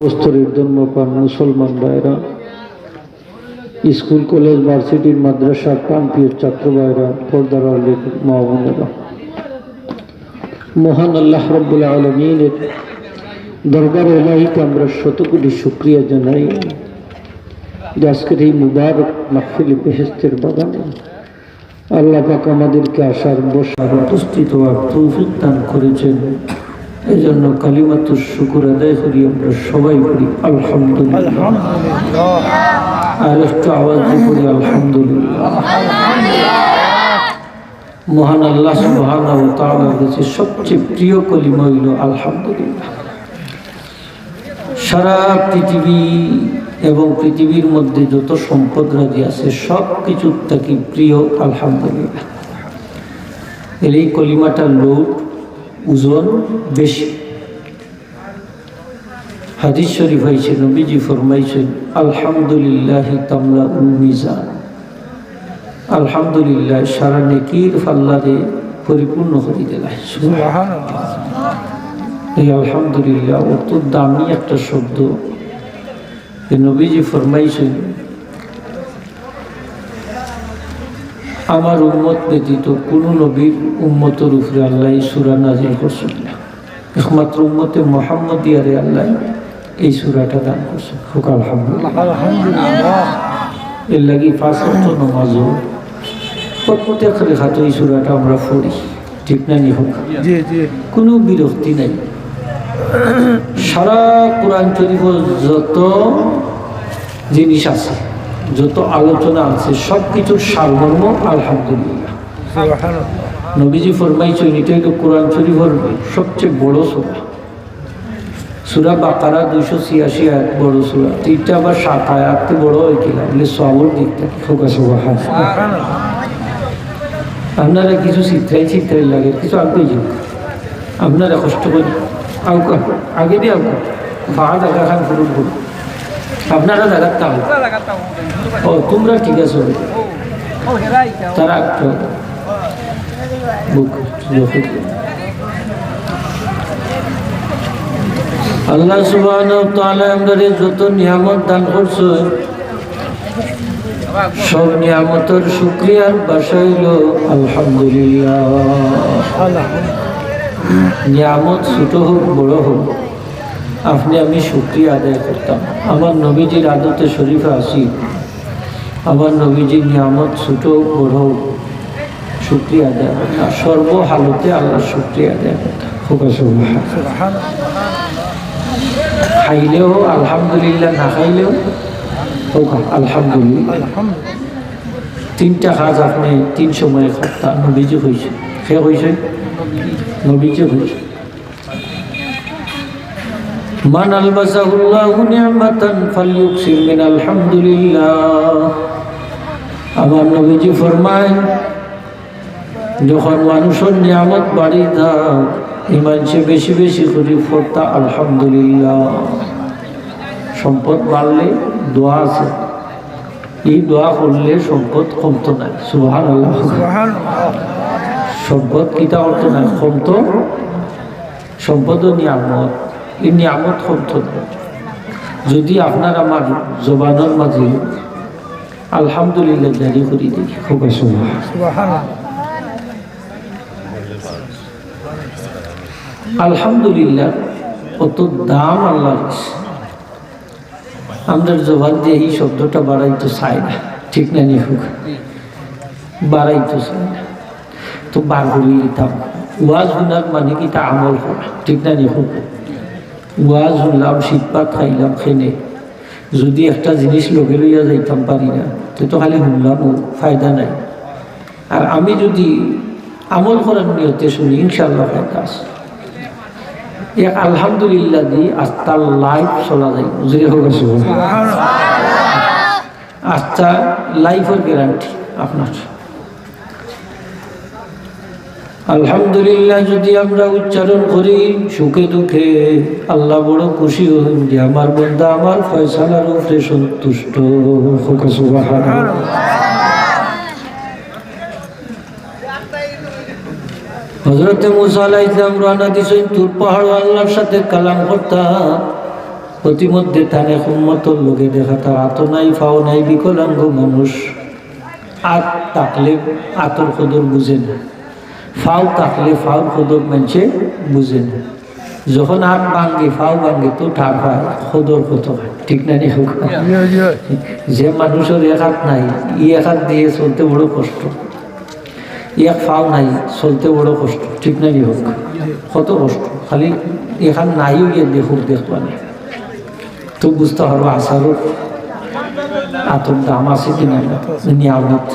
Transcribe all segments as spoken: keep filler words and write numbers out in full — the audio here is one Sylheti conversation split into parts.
স্তরের ধর্মপ্রাণ মুসলমান ভাইরা, স্কুল, কলেজ, ভার্সিটির, মাদ্রাসার প্রাণপ্রিয় ছাত্র ভাইরা, পর্দার আড়ালের মা বোনেরা, মহান আল্লাহ রাব্বুল আলামিনের দরবারে এলাহিতে আমরা শতকোটি শুকরিয়া জানাই যে আজকের এই মুবারক মাহফিলে বেহেশতের বাগানে আল্লাহ পাক আমাদেরকে আসার, বসার, উপস্থিত হওয়ার তৌফিক দান করেছেন। এই জন্য কালিমাতুশ শুকুর আদায় করি আমরা সবাই, করি আলহামদুলিল্লাহ। আর একটু আওয়াজ দিয়ে করি আলহামদুলিল্লাহ। মহান আল্লাহ সুবহানাহু ওয়া তাআলার কাছে সবচেয়ে প্রিয় কলিমা হইল আলহামদুলিল্লাহ। সারা পৃথিবী এবং পৃথিবীর মধ্যে যত সম্পদ রাজি আছে, সব কিছুর থাকি প্রিয় আলহামদুলিল্লাহ। এর এই কলিমাটার লোড, ওজন বেশি। হাদিস শরীফ আইছে, নবীজি ফরমাইছেন, "আলহামদুলিল্লাহি তামলাউল মিজান।" আলহামদুলিল্লাহ সারা নেকির পাল্লারে পরিপূর্ণ করি দিলায়। সুবহানাল্লাহ। এই আলহামদুলিল্লাহ অত দামি একটা শব্দ। এই নবীজি ফরমাইছেন, "আমার উম্মত ব্যতীত কোনো নবীর উম্মতর উপরে আল্লাহ এই সূরা নাজিল করছেন না।" একমাত্র উম্মতে মুহাম্মদিয়ারে আল্লাহ এই সূরাটা দান করছেন। হোক আলহামদুলিল্লাহ। আলহামদুলিল্লাহ। এর লাগি পাঁচ ওয়াক্ত নামাজও প্রত্যেক রেকাতো এই সূরাটা আমরা পড়ি, ঠিক না নি? হোক, জি, জি। কোনো বিরক্তি নাই। সারা কোরআন শরীফর যত জিনিস আছে, যত আলোচনা আছে, সব কিছুর সারমর্ম আলহামদুলিল্লাহ। সুবহানাল্লাহ। নবীজি ফরমাইছেন, এটা হলো কোরআন শরীফর সবচেয়ে বড় সূরা। সূরা বাকারা দুইশো ছিয়াশি আয়াত, বড় সূরা। তো এটা আবার সাত আয়াত, তো বড় হয় কিনা? বলে সওয়াবর দিক থাকি। হোক সুবহানাল্লাহ। আপনারা কিছু চিত্রাই চিত্রাই লাগে, কিছু আগে যাও। আপনারা কষ্ট করি আউকা, আগে দিয়ে আউকা। ফাহাদ আগা খান ফুরুন ফুরুন। আপনারা জাগাত থাকো। ও, তোমরা ঠিক আছো? তারা একটু বুক, বুক। আল্লাহ সুবহানাহু ওয়া তাআলা আমরারে যত নিয়ামত দান করছে, সব নিয়ামতর শুকরিয়ার ভাষা হইল আলহামদুলিল্লাহ। নিয়ামত ছোট হোক, বড় হোক, আপনি আমি শুকরিয়া আদায় করতাম। আমার নবীজির আদতে শরীফে আছি, আমার নবীজির নিয়ামত ছোট হোক, বড় হোক, শুকরিয়া আদায় করতাম। সর্ব হালতে আল্লাহর শুকরিয়া আদায় করতাম। হোক সুবহান। খাইলেও আলহামদুলিল্লাহ, না খাইলেও হোক আলহামদুলিল্লাহ। তিনটা কাজ আপনি তিন সময়ে করতা, নবীজি কইছে। কে কইছে? নবীজি কইছে। মান আলবাসাহুল্লাহু নি'মাতান ফালইউকসির মিন আলহামদুলিল্লাহ। আমার নবীজি ফরমায়, যখন মানুষর নিয়ামত বাড়ি যায়, এই মানুষে বেশি বেশি করি পড়তা আলহামদুলিল্লাহ। সম্পদ বাড়লে দোয়া আছে, এই দোয়া করলে সম্পদ কমতো নায়। সুবহানাল্লাহ। সুবহানাল্লাহ। সম্পদ কিতা করতো নায়, কমতো। সম্পদ ও নিয়ামত, এই নিয়ামত কমতো নায়। যদি আপনার আমার জবানর মাঝে আলহামদুলিল্লাহ জারি করি দেই, হোক সুবহান। সুবহানাল্লাহ। আলহামদুলিল্লাহ, অত দাম আল্লাহর কাছে। আমরার জবান দিয়া এই শব্দটা বাড়াইতো চায় না, ঠিক না নি? হোক, বাড়াইতো চায় না, তো বার করি দিতাম। ওয়াজ হুনার মানে কিতা? আমল করা, ঠিক না নি? হোক, ওয়াজ হুনলাম, শীত ভাত খাইলাম, খেনে যদি একটা জিনিস লগে লইয়া যাইতাম পারি না, তে তো খালি হুনলাম, ও ফায়দা নাই। আর আমি যদি আমল করার নিয়তে শুনি, ইনশাআল্লাহ ফায়দা আছে। এক আলহামদুলিল্লাহ দি আস্তা লাইফ চলা যায়। জোরে হোক সুবহান। আস্তা লাইফর গ্যারান্টি আপনার। আলহামদুলিল্লাহ যদি আমরা উচ্চারণ করি সুখে দুঃখে, আল্লাহ বড় খুশি হন যে আমার বান্দা আমার ফয়সালার উপরে সন্তুষ্ট। হোক সুবহান। হযরতে মুসা আলাইহিস সালাম রওনা দিছইন তুর পাহাড়ো আল্লাহর সাথে কালাম করতা। প্রতিমধ্যে তানে উম্মতর লগে দেখা, তার আতো নাই, ফাও নাই, বিকলাঙ্গ মানুষ। আত থাকলে আতর কদর বুঝে না, ফাও থাকলে ফাওর কদর মানষে বুঝে না। যখন আত ভাঙ্গে, ফাও ভাঙ্গে, তো ঠার পায়, কদর কত হয়, ঠিক না নি? যে মানুষর এক আত নাই, ই এক আত দিয়া চলতে বড় কষ্ট। এক ফাও নাই, চলতে বড় কষ্ট, ঠিক না নি? কত কষ্ট, খালি এখান নাই অইয়া দেখুক, দেখবা নি। তো বুঝতে পারবা আসারও আতর দাম আছে কি না। নিয়ামত,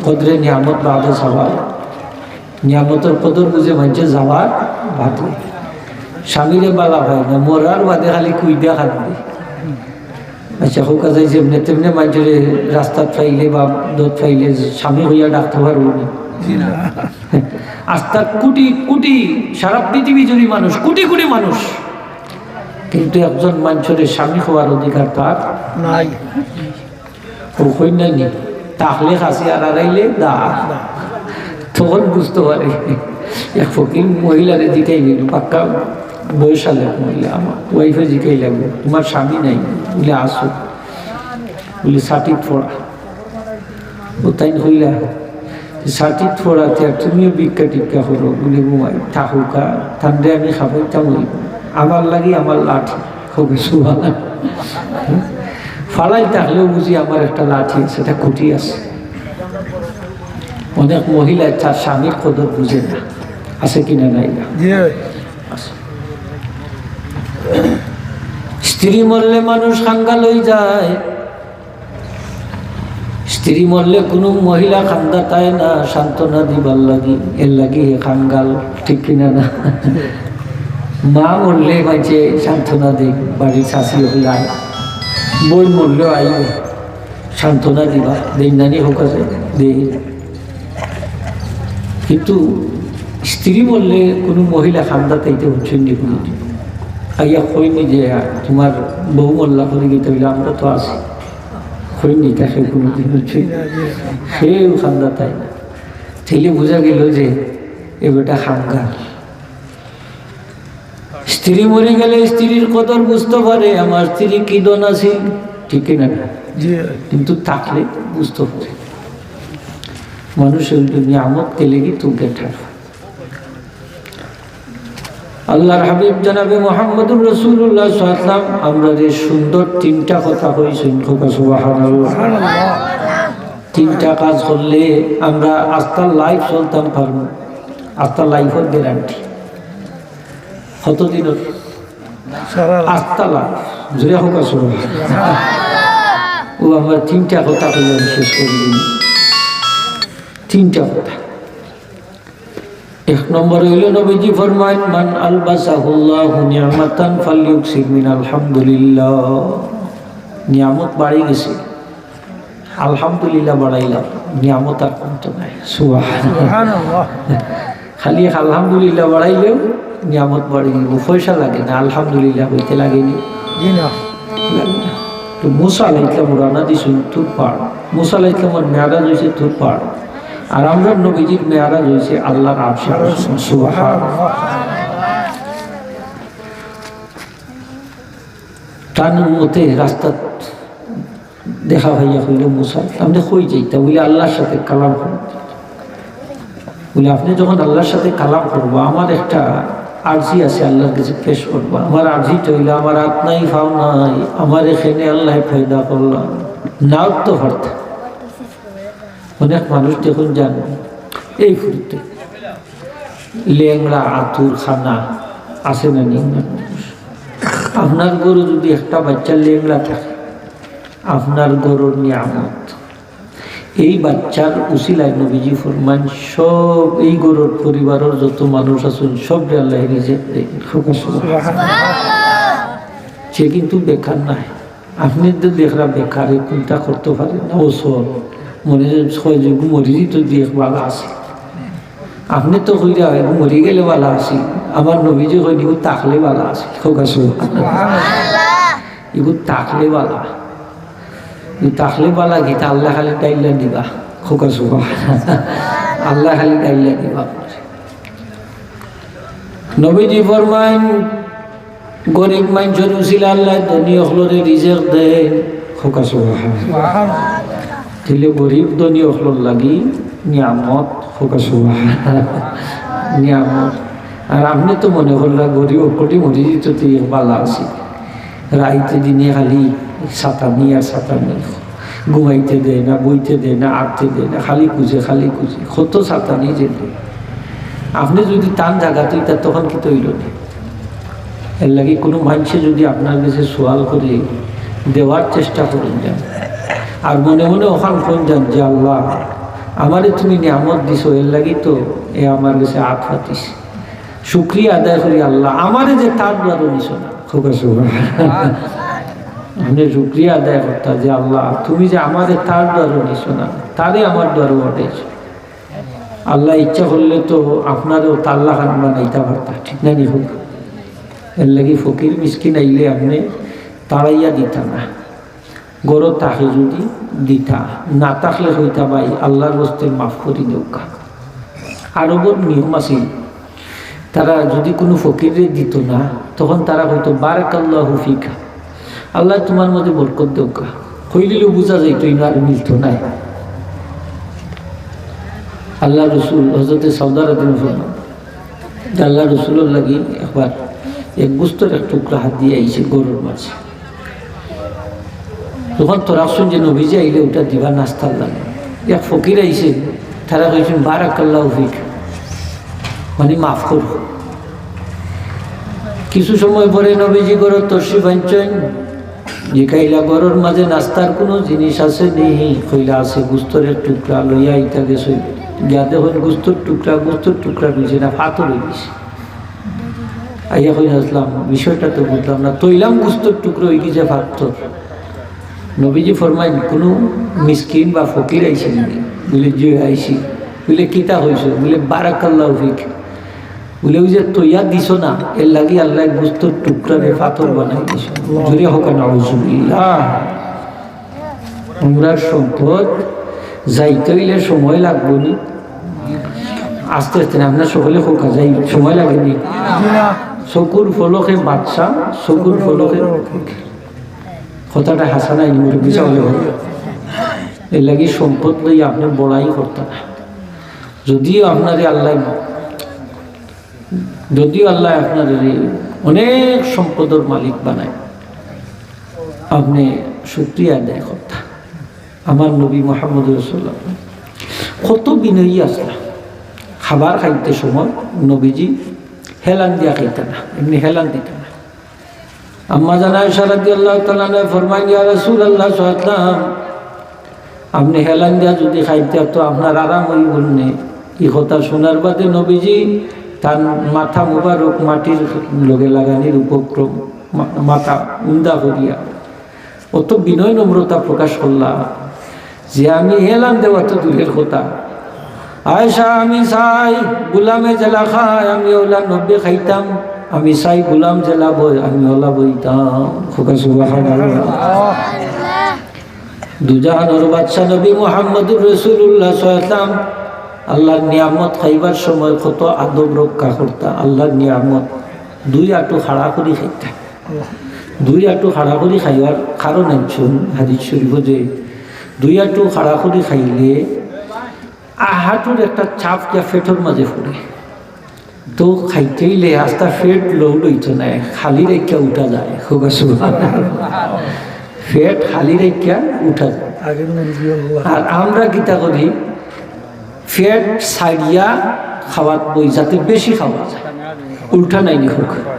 কদরে নিয়ামত বাদে সওয়াল। নিয়ামতর কদর বুঝে মানষে যাওয়ার বাদে। স্বামীরে বালা পায় না, মরার বাদে খালি কুইদা কান্দে। আচ্ছা, কউক্কা যাই, যেমনে তেমনে মানষরে রাস্তাত পাইলে বা দত পাইলে স্বামী কইয়া ডাকতে পারবো না। আস্তা কোটি কোটি, সারা পৃথিবী জুড়ি মানুষ, কোটি কোটি মানুষ, কিন্তু একজন মানষরে স্বামী কওয়ার অধিকার তার নাই। ও কই না নি? তাহলে খাসি আর আড়াইলে দা। তখন বুঝতে পারে। এক ফকির মহিলারে জিকাইল, পাক্কা বয়সাল এক মহিলা, আমার ওয়াইফে জিকাইল, "তোমার স্বামী নাই?" বলে, "আছে।" বলে, "ছাতিত পড়া।" ও তাইন কইলা, "ছাতিত পড়া তে আর তুমিও ভিক্ষা টিক্ষা করো?" বলে, "ঘুমাই থাকুকা, তানরে আমি খাবাইতাম অইবো। আমার লাগি আমার লাঠি।" কবে সুবহানাল্লাহ। ফালাই থাকলেও বুঝি আমার একটা লাঠি আছে, একটা খুঁটি আছে। অনেক মহিলায় তার স্বামীর কদর বুঝে না, আছে কিনা নাই না? জি। আছে। স্ত্রী মরলে মানুষ কাঙ্গাল অই যায়। স্ত্রী মরলে কুনু মহিলা কান্দাতায় না সান্ত্বনা দিবার লাগি, এর লাগি হে কাঙ্গাল, ঠিক কিনা না? মা মরলে মানষে সান্ত্বনা দেয়, বাড়ির চাচি অকল আয়, বইন মরলেও আইব সান্ত্বনা দিবা, দেই না নি? কউক্কা যাই, দেই। কিন্তু স্ত্রী মরলে কুনু মহিলা কান্দাতাইতে হুনছইন নি কুনুদিন? আইয়া কইন নি যে, "তোমার বউ মরলা, করি গেতে অইলে আমরা তো আছি।" কইন নি তা কেউ কুনুদিন, হুনছইন? কেউ কান্দাতায় না। তাইলে বুঝা গেল যে এ বেটা কাঙ্গাল। স্ত্রী মরি গেলে স্ত্রীর কদর বুঝতে পারে, আমার স্ত্রী কি ধন আছিল, ঠিক কিনা না? জি। কিন্তু থাকলে বুঝতে পারে। মানুষের নিয়ামত গেলে কি তুলতে ঠার। আল্লাহর হাবিব জনাবে মুহাম্মদুর রাসূলুল্লাহ সাল্লাল্লাহু আলাইহি ওয়াসাল্লাম আমরারে সুন্দর তিনটা কথা কইছইন, কউক্কা সুবহানাল্লাহ। তিনটা কাজ করলে আমরা আস্তা life চলতাম পারমু, আস্তা life-র guarantee। কতদিনর? সারা life। আস্তা life। জোরে কউক্কা সুবহানাল্লাহ। ও আমরা তিনটা কথা কইয়া আমি শেষ করি দিই। তিনটা কথা। এক নম্বর অইল, নবীজি ফরমাইন, "মান আলবাসাহুল্লাহু নি'মাতান ফালইউকসির মিন আলহামদুলিল্লাহ।" নিয়ামত বাড়ি গেছে, আলহামদুলিল্লাহ বাড়াইলাম, নিয়ামত আর কমতো নায়। সুবহানাল্লাহ। সুবহানাল্লাহ। খালি এক আলহামদুলিল্লাহ বাড়াইলেও নিয়ামত বাড়ি গেল, পয়সা লাগে না, আলহামদুলিল্লাহ কইতে লাগে নি? জি না। লাগে না। তো মুসা আলাইহিস সালাম রওনা দিছইন তুর পাড়, মুসা আলাইহিস সালামর মেরাজ অইছে তুর পাড়, আর আমরার নবীজির মেরাজ অইছে আল্লাহর আরশে আজিম। সুবহানাল্লাহ। তান উম্মতে রাস্তাত দেখা পাইয়া কইল, "মুসা, আপনে কই যাইতা?" বলে, "আল্লাহর সাথে কালাম করতে।" বলে, "আপনে যখন আল্লাহর সাথে কালাম করবা, আমার একটা আরজি আছে, আল্লাহর কাছে পেশ করবা। আমার আরজিটা অইল, আমার আত নাই, ফাও নাই, আমার এখানে আল্লাহ পয়দা করলা, নাও তো পারতা।" অনেক মানুষ দেখইন যান, এই ফুরুতে লেংড়া, আতুর, কানা, আছে না নি? আপনার ঘরো যদি একটা বাচ্চা লেংড়া থাকে, আপনার ঘরর নিয়ামত। এই বাচ্চার উসিলায় নবীজি ফরমাইন, সব এই ঘরর পরিবারর যত মানুষ আছইন, সবরে আল্লায় রিজিক দেইন। সে কিন্তু বেকার নায়। আপনে তো দেখরা বেকার, কুনতা করতো পারে না, অসল। মনে অয় যে ঘুমরি তো দেখ বালা আছে। আপনে তো কইরা অয় ঘুমরি গেলে বালা আছে। আমার নবীজি কইন, "ইগু থাকলে বালা আছে।" কউক্কা সুবহানাল্লাহ। ইগু থাকলে বালা। ইগু থাকলে বালা কিতা, আল্লায় খালি ডাইল্লা দিবা। কউক্কা সুবহানাল্লাহ। আল্লায় খালি ডাইল্লা দিবা। নবীজি ফরমাইন, গরিব মানষর উছিলা আল্লায় ধনী অকলরে রিজিক দেইন। কউক্কা সুবহানাল্লাহ। তাইলে গরিব ধনী অকলর লাগি নিয়ামত। কউক্কা সুবহানাল্লাহ। নিয়ামত। আর আপনে তো মনে করলা গরিব অকলটি মরি যিতো তে বালা আছিল। রাইতে দিনে খালি সাতানি আর সাতানি। ঘুমাইতে দেয় না, বইতে দেয় না, আটতে দেয় না, খালি খুঁজে, খালি খুঁজে। কত সাতানি যে দেয়। আপনে যুদি তান জাগাত অইতা, তখন কিতা অইলো নে? এরলাগি কুনু মানষে যুদি আপনার গেছে সওয়াল করে, দেওয়ার চেষ্টা করইন যান। আর মনে মনে অখান কইন যান যে, "আল্লাহ, আমারে তুমি নিয়ামত দিছো, এরলাগি তো এ আমার গেছে আত পাতিছে। শুকরিয়া আদায় করি আল্লাহ, আমারে যে তার দুয়ারো নিছো না।" কউক্কা সুবহানাল্লাহ। আপনে শুকরিয়া আদায় করতা যে, "আল্লাহ, তুমি যে আমারে তার দুয়ারো নিছো না, তারে আমার দুয়ারো পাঠাইছো।" আল্লায় ইচ্ছা করলে তো আপনারেও তার লাখান বানাইতা পারতা, ঠিক না নি কউক্কা? এরলাগি ফকির মিসকিন আইলে আপনে তাড়াইয়া দিতা না। ঘরো থাকে যুদি দিতা, না থাকলে কইতা, "ভাই, আল্লার ওয়াস্তে মাফ করি দেউক্কা।" আরবর নিয়ম আছিল, তারা যুদি কুনু ফকিররে দিতো না, তখন তারা কইতো, "বারাকাল্লাহু ফিকা, আল্লায় তুমার মাঝে বরকত দেউক্কা।" কইলিলেউ বুঝা যাইতো, ইনো আর মিলতো নায়। আল্লার রসুল হজরতে সাউদা রাদিয়াল্লাহু আনহা, আল্লার রসুলর লাগি একবার এক গুস্তর এক টুকরা হাদিয়া আইছে ঘরর মাঝে। যখন তারা হুনছইন যে নবীজি আইলে অউটা দিবা নাস্তার লাগি, এক ফকির আইছে, তারা কইছইন, "বারাকাল্লাহু ফিক, মানে মাফ করো।" কিছু সময় পরে নবীজি ঘরো তশরিফ আনছইন, জিকাইলা, "ঘরর মাঝে নাস্তার কুনু জিনিস আছে নি?" কইলা, "আছে, গুস্তর এক টুকরা লইয়া আইতা গেছইন।" গিয়া দেখইন গুস্তর টুকরা, গুস্তর টুকরা রইছে না, ফাতর অইগেছে। আইয়া কইন, "আসলাম, বিষয়টা তো বুঝলাম না, থইলাম গুস্তর টুকরা অইগেছে ফাতর।" নবীজি ফরমাইন, "কুনু মিসকিন বা ফকির আইছে নি?" বলে, "জি, আইছে।" বলে, "কিতা কইছো?" বলে, "বারাকাল্লাহু ফিক।" বলে, "ওই যে থইয়া দিছো না, এরলাগি আল্লায় গুস্তর টুকরারে ফাতর বানাই দিছে।" জোরে কউক্কা নাউজুবিল্লাহ। আমরার সম্পদ যাইতে অইলে সময় লাগবো নি? আস্তে আস্তে না, আপনারা সকলে কউক্কা, যাই, সময় লাগে নি? চকুর পলকে বাদশা, চকুর পলকে। কথাটা হাছা নায় নি, মুরব্বি সাব অকলে কইন। এরলাগি সম্পদ লইয়া আপনে বড়াই করতা না। যদিও আপনারে আল্লায় যদিও আল্লায় আপনারে অনেক সম্পদর মালিক বানাইন, আপনে শুকরিয়া আদায় করতা। আমার নবী মুহাম্মদুর রাসূলুল্লাহ কত বিনয়ী আছলা। খাবার খাইতে সময় নবীজি হেলান দিয়া খাইতা না, এমনে হেলান দিতা না। আম্মা জান আয়েশা রাদিয়াল্লাহু তাআলা আনহা ফরমাইন, "ইয়া রাসূলুল্লাহ সাল্লাল্লাহু আলাইহি ওয়াসাল্লাম, আপনে হেলান দিয়া যুদি খাইতা তো আপনার আরাম অইবো নে।" ই কথা হুনার বাদে নবীজি তান মাথা মুবারক মাটির লগে লাগানির উপক্রম, মা-, মাথা উন্দা করিয়া অত বিনয় নম্রতা প্রকাশ করলা যে আমি হেলান দেওয়া তো দূরের কথা, আয়েশা, আমি চাই গুলামে যেলা খায়, আমি অউলা নবী খাইতাম। আমি চাই গুলাম যেলা বয়, আমি অউলা বইতাম। কউক্কা সুবহানাল্লাহ। দুজাহানর বাদশা নবী মুহাম্মদুর রাসূলুল্লাহ সাল্লাল্লাহু আলাইহি ওয়াসাল্লাম আল্লার নিয়ামত খাইবার সময় কত আদব রক্ষা করতা। আল্লার নিয়ামত দুই আটু খাড়া করি খাইতা। দুই আটু খাড়া করি খাইবার কারণ আনছইন হাদিস শরীফো যে দুই আটু খাড়া করি খাইলে আহাটুর একটা চাপ গিয়া পেটর মাঝে পড়ে। তো খাইতে অইলে আস্তা পেট load অইতো নায়, খালি রাখিয়া উঠা যায়। কউক্কা সুবহানাল্লাহ। পেট খালি রাখিয়া উঠা যায়। আগের মনে কি হলো? আর আমরা কিতা করি? পেট ছাড়িয়া খাওয়াত বই, যাতে বেশি খাওয়া যায়। উল্টা নায় নি কউক্কা?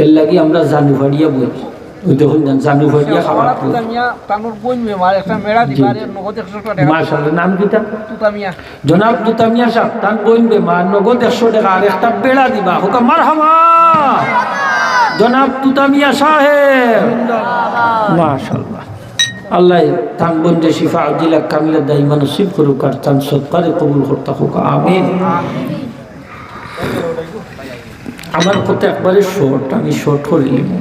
এরলাগি আমরা জানু ফাড়িয়া বই। ওই দেখইন না, জানু ফাটিয়া খাবার জনাব তুতা মিয়া, তানর বইন বেমার, একটা মেড়া দিবা, জি। আর নগদ একশো টেকা। মাশাআল্লাহ, নাম কিতা? তুতা মিয়া। জনাব তুতা মিয়া সাব, তান বইন বেমার, নগদ একশো টেকা আর একটা বেড়া দিবা। কউক্কা মারহাবা। জনাব তুতা মিয়া সাহেব। মাশাআল্লাহ। আল্লায় তান বইনরে শিফা আজিলা কামিলা দাইমা নসিব করুক আর তান সদকারে কবুল করতা কউক্কা। আমিন। আমার কথা একবারে short, আমি short করিলিমু।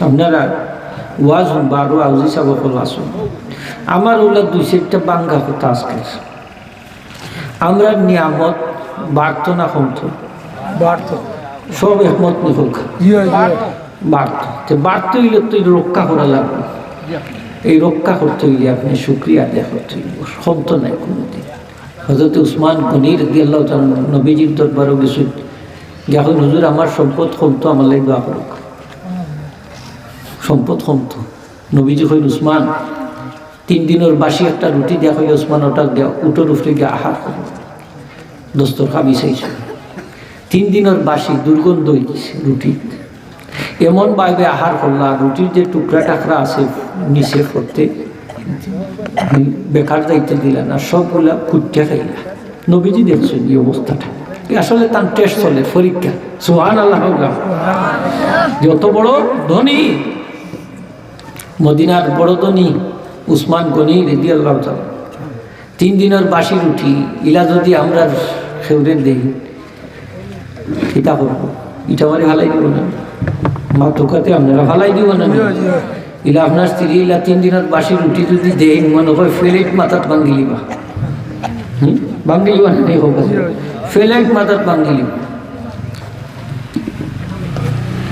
আপনারা ওয়াজ হুনবা, আরো আউজি সাব অকল আছইন। আমার অউলা দুই চাইরটা বাঙ্গা কথা আজকে। আমরার নিয়ামত বাড়তো না কমতো? বাড়তো। সব একমত নি হোক। বাড়তো। তে বাড়তো অইলে তো এই রক্ষা করা লাগবে। এই রক্ষা করতে অইলে আপনে শুকরিয়া আদায় করতে অইব। কমতো নায় কোনোদিন। হযরত উসমান গনি রাদিয়াল্লাহু তাআলা আনহু নবীজির দরবারো গেছইন। গিয়া কইন, "হুজুর, আমার সম্পদ কমতো, আমার লাগি দোয়া করউক।" সম্পদ কমতো। নবীজি কইন, "উসমান, তিন দিনর বাসি একটা রুটি দিয়া কইলে, উসমান, ওটা দিয়া উটর উপরে গিয়া আহার করো।" দস্তরখান বিছাইছইন। তিন দিনর বাসি দুর্গন্ধ অই গেছে রুটি। এমন ভাবে আহার করলা, রুটির যে টুকরা টাকরা আছে নিচে পড়তে, বেকার যাইতে দিলা না, সবগুলা কুটিয়া খাইলা। নবীজি দেখছইন এই অবস্থাটা। এ আসলে তান টেস্ট চলে, পরীক্ষা। সুবহানাল্লাহ হোক। যত বড় ধনী, মদিনার বড় ধনী উসমান গনি রাদিয়াল্লাহু তাআলা। তিন দিনর বাসি রুটি, ইলা যদি আমরা কেউরে দেই, কিতা করবো? ইটা মারি ফালাই দিব না? মাত তো কাতে আপনারা ফালাই দিব না? ইলা আপনার স্ত্রী ইলা তিন দিনর বাসি রুটি যদি দেইন, মনে কয় প্লেট মাথাত ভাঙ্গিলিবা। হুম? ভাঙ্গিলিবা না, দেখো। প্লেট মাথাত ভাঙ্গিলিবা।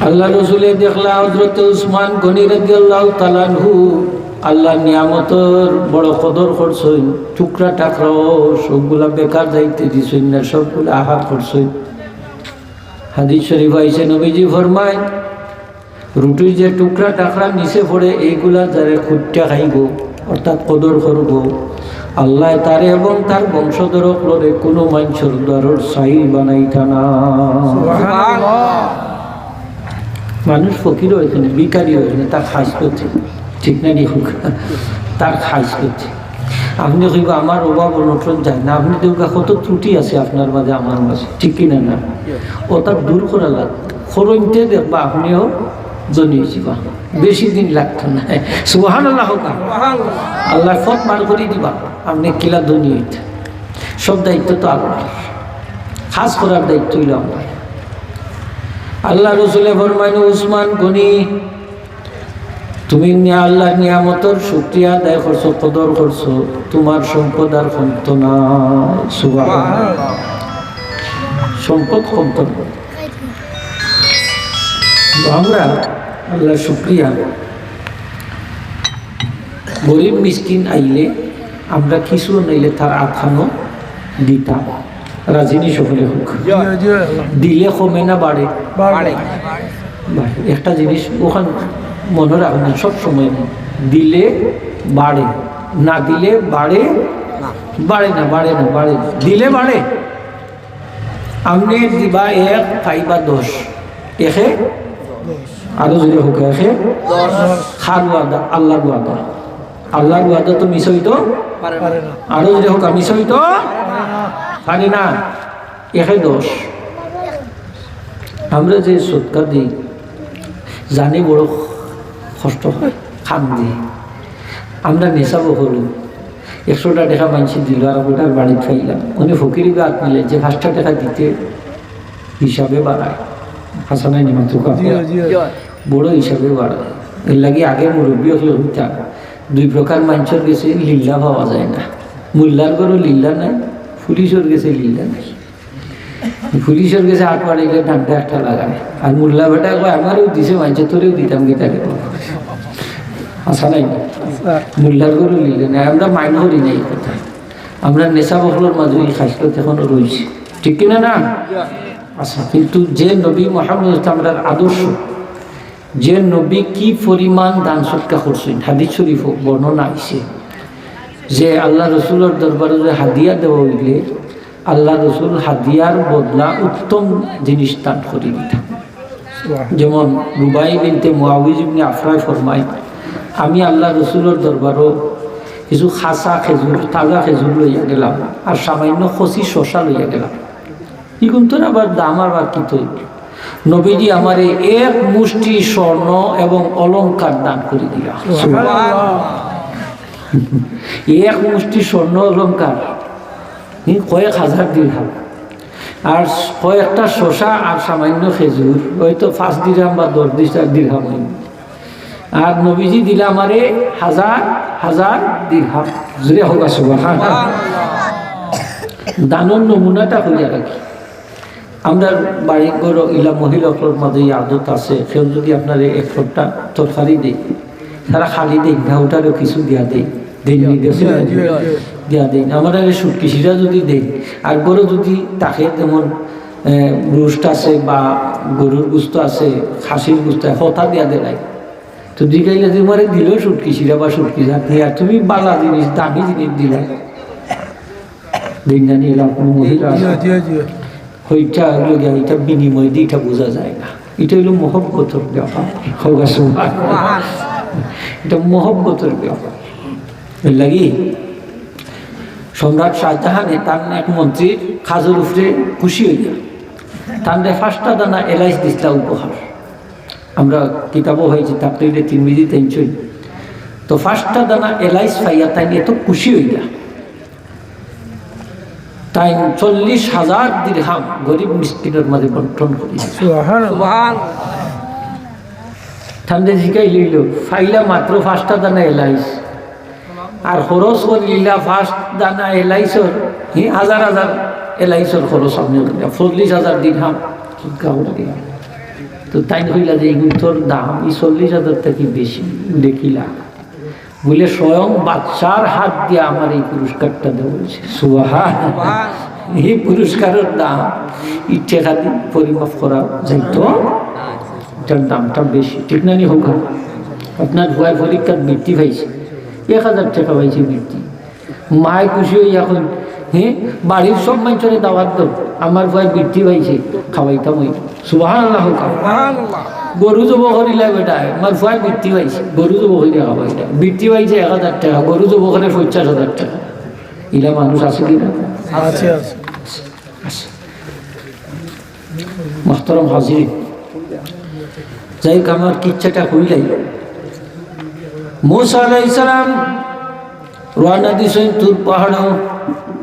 আল্লাহ রসুলে দেখলা হযরত উসমান গনি রাদিয়াল্লাহু তাআলা আনহু আল্লাহর নিয়ামতর বড় কদর করছইন, টুকরা টাকরাও সবগুলা বেকার যাইতে দিছইন না, সবগুলা আহার করছইন। হাদিস শরীফ আইছে, নবীজি ফরমায়, রুটির যে টুকরা টাকরা নিচে পড়ে, এইগুলা যারে কুটিয়া খাইব, অর্থাৎ কদর করব, আল্লাহ তারে এবং তার বংশধর অকলরে কোনো মানষর দ্বারর সাইল বানাইতা না। সুবহানাল্লাহ। মানুষ ফকির অইছে নি, ভিখারি অইছে নি, তার খাইছ করতে, ঠিক না নি? তার খাইছ করতে। আপনে কইবা, "আমার অভাব অনটন যায় না।" আপনে দেখবা কত ত্রুটি আছে আপনার মাঝে, আমার মাঝে, ঠিক কি না? না, ওটা দূর করা লাগবে। করইনতে দেখবা আপনেও ধনী অইযিবা, বেশি দিন লাগতো না। সুবহানাল্লাহ হোক। আল্লায় পথ বার করি দিবা, আপনে কিলা ধনী অইতা। সব দায়িত্ব তো আল্লাহর, কাজ করার দায়িত্ব অইল আমার। আল্লাহ রসুলে ফরমাইন, উসমান গনি, তুমি নি-, আল্লাহর নিয়ামতর শুকরিয়া আদায় করছো, কদর করছো, তোমার সম্পদ আর কমতো না। সুবহানাল্লাহ। সম্পদ কমতো না। তো আমরা আল্লাহর শুকরিয়া, গরিব মিসকিন আইলে আমরা কিছু নাইলে তার আতখানো দিতাম। রাজি নি সকলে হোক। জি, জি, আল্লাহ। দিলে কমে না বাড়ে? বাড়ে। বাড়ে। একটা জিনিস ওখান মনে রাখবেন সব সময়, দিলে বাড়ে, না দিলে বাড়ে না। বাড়ে না, বাড়ে না, বাড়ে না। দিলে বাড়ে। আপনে দিবা এক, পাইবা দশ। একে? আরো জোরে হোক, একে? দশ। কার ওয়াদা? আল্লাহর ওয়াদা। আল্লাহর ওয়াদা তো মিস অইতো পারে না। পারে না। আরো জোরে হোক, মিস অইতো পারে না। পারে না। একে দশ। আমরা যে সদকা দেই, জানি বড় কষ্ট হয়, কাম দেই। আমরা নেশা বহল, একশোটা টেকা মানষে দিল, আর ওটার বাড়িত পাইলাম। উনি ফকির গাত নিলে যে পাঁচটা টেকা দিতে হিসাবে বাড়ায়। হাসানাই নিমন্ত্রণ জি, জি, জি। বড় হিসাবে বাড়ায়। এর লাগি আগে মুরব্বী অকলে কইতা, দুই প্রকার মানষর গেছে লিল্লা পাওয়া যায় না। মোল্লার ঘরো লিল্লা নাই, পুলিশর গেছে লিল্লা নাই। পুলিশর গেছে আত বাড়াইলে ডান্ডা একটা লাগায়। আর মোল্লা বেটা কয়, "আমারেও দিছে মানষে, তোরেও দিতাম কিতা রে?" হাসানাই নি? মোল্লার ঘরো লিল্লা নাই, আমরা মাইন্ড করি না এই কথা। আমরা নেশা বহলর মাঝে এই খাসলত এখনো রইছে, ঠিক কিনা না? আচ্ছা, কিন্তু যে নবী মোহাম্মদ ইসলাম আমরার আদর্শ, যে নবী কি পরিমাণ দান সদকা করছইন, হাদিস শরীফো বর্ণনা আইছে যে আল্লাহ রসুলর দরবারো যে হাদিয়া দেওয়া অইলে আল্লাহ রসুল হাদিয়ার বদলা উত্তম জিনিস দান করি দিতা। যেমন রুবাই বিনতে মুআউজ ইবনে আফরায় ফরমায়, "আমি আল্লাহ রসুলর দরবারো কিছু খাসা খেজুর, তাজা খেজুর লইয়া গেলাম, আর সামান্য কচি শসা লইয়া গেলাম।" ইগুনতর আবার দাম আবার কিতা অইবো? নবীজি আমারে এক মুষ্টি স্বর্ণ এবং অলংকার দান করি দিলা। সুবহানাল্লাহ। এক মুষ্টি স্বর্ণ অলংকার, হুম, কয়েক হাজার দিরহাম, আর কয়েকটা শসা আর সামান্য খেজুর, হয়তো পাঁচ দিরহাম বা দশ দিরহাম অইবো। আর নবীজি দিলা আমারে হাজার হাজার দিরহাম। জোরে হোক সুবহানাল্লাহ। দানর নমুনাটা কইয়া রাখি। আমরার বাড়ি ঘর ইলা মহিলা অকলর মাঝে ই আদত আছে, কেউ যদি আপনারে এক ফোঁটা তরকারি দেয়, তারা খালি দেইন না, ওটারও কিছু দিয়া দেইন। দেইন নি, দেইন নি? জি, জি, জি। দিয়া দেইন। আমরারে শুটকি শিরা যদি দেইন, আর ঘরো যদি থাকে যেমন, এ, রোস্ট আছে বা গরুর গোস্ত আছে, খাসির গোস্ত আছে, হতা দিয়া দিলাই। তো জিগাইলা যে, "আমারে দিলো শুটকি শিরা বা শুটকি চাটনি, আর তুমি বালা জিনিস, দামি জিনিস দিলা।" দেইন না নি, এলা কোনো মহিলা আছে? জি, জি, জি। হইটা হইল গিয়া, এটা বিনিময় দিয়ে এটা বোঝা যায় না। এটা হইল মহব্বতর ব্যাপার। হোক সুবহান। এটা মহব্বতর ব্যাপার। এর লাগি সম্রাট শাহজাহানে তার এক মন্ত্রীর কাজর উপরে খুশি হইয়া তানরে পাঁচটা দানা এলাইচ দিছলা উপহার। আমরা কিতাবও হয়েছে, তাকরিরে তিরমিজি টেনশন। তো পাঁচটা দানা এলাইচ পাইয়া তাইন এত খুশি হইলা, তাইন চল্লিশ হাজার দিরহাম গরিব মিসকিনর মাঝে বন্টন করি। সুবহানাল্লাহ। সুবহান। তানরে জিকাই লইল, পাইলা মাত্র পাঁচটা দানা এলাইচ, আর খরচ করিলা পাঁচ দানা এলাইচর, হি, হাজার হাজার এলাইচর খরচ আপনি করিলা, চল্লিশ হাজার দিরহাম সদকা করিলা। তো তাইন কইলা যে, "এগুলোর দাম ই চল্লিশ হাজার থাকি বেশি।" দেখিলা, বলে, "স্বয়ং বাদশার হাত দিয়া আমারে এই পুরস্কারটা দেওয়া হয়েছে।" সুবহান। এই পুরস্কারের দাম ই টেকা দি পরিমাপ করা যাইতো, এটার দামটা বেশি, ঠিক না নি? হোক, আপনার ফুয়ায় পরীক্ষাত বৃত্তি পাইছে, এক হাজার টেকা পাইছে বৃত্তি। মায় খুশি হইয়া কইন, "হে, বাড়ির সব মানষরে দাওয়াত দেও, আমার ফুয়ায় বৃত্তি পাইছে, খাওয়াইতাম অই।" সুবহানাল্লাহ। গরু জবো করিলা বেটায়, "আমার ফুয়ায় বৃত্তি পাইছে, গরু জবো করিয়া খাওয়াইলা, বৃত্তি পাইছে এক হাজার টেকা, গরু জবো করে পঞ্চাশ হাজার টেকা।" ইলা মানুষ আছে কি না? আছে, আছে। আছে। মোহতরম হাজিরিন, যাই হোক, আমার কিচ্ছাটা কইলাই। মুসা আলাইহিস সালাম রওয়ানা দিছইন তুর পাহাড়ো,